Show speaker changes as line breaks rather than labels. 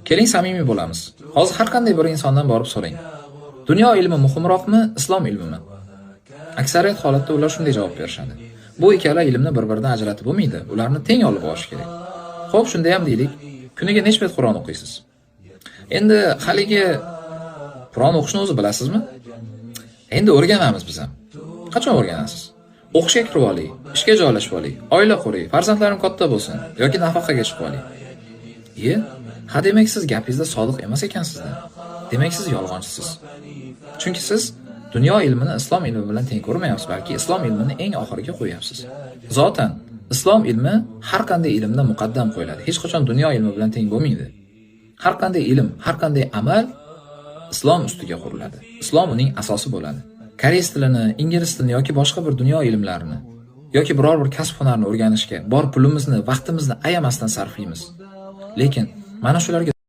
Keling, samimiy bo'lamiz. Hozir har qanday bir insondan borib so'rang. Dunyo ilmi muhimroqmi, islom ilmimi? Aksariyat holatda ular shunday javob berishadi. Bu ikkala ilmni bir-biridan ajratib bo'lmaydi, ularni teng olib borish kerak. Xo'p, shunda ham deylik, kuniga necha bet Qur'on o'qiysiz? Endi haligi Qur'on o'qishni o'zi bilasizmi? Endi o'rganamiz biz ham. Qachon o'rganasiz? O'qishga kirib oling, ishga joylashib oling, oila quring, farzandlarim katta bo'lsin yoki nafaqaga chiqib oling. Iye, ha, demak, siz gapingizda sodiq emas ekansizda. Demak, siz yolg'onchisiz. Chunki siz dunyo ilmini islom ilmi bilan teng ko'rmayapsiz, balki islom ilmini eng oxiriga qo'yapsiz. Zotan islom ilmi har qanday ilmdan muqaddam qo'yiladi. Hech qachon dunyo ilmi bilan teng bo'lmaydi. Har qanday ilm, har qanday amal islom ustiga quriladi. Islom uning asosi bo'ladi. Koreys tilini, ingliz tilini yoki boshqa bir dunyo ilmlarini yoki biror bir kasb hunarni o'rganishga bor pulimizni, vaqtimizni ayamasdan sarflaymiz. Lekin mana shularga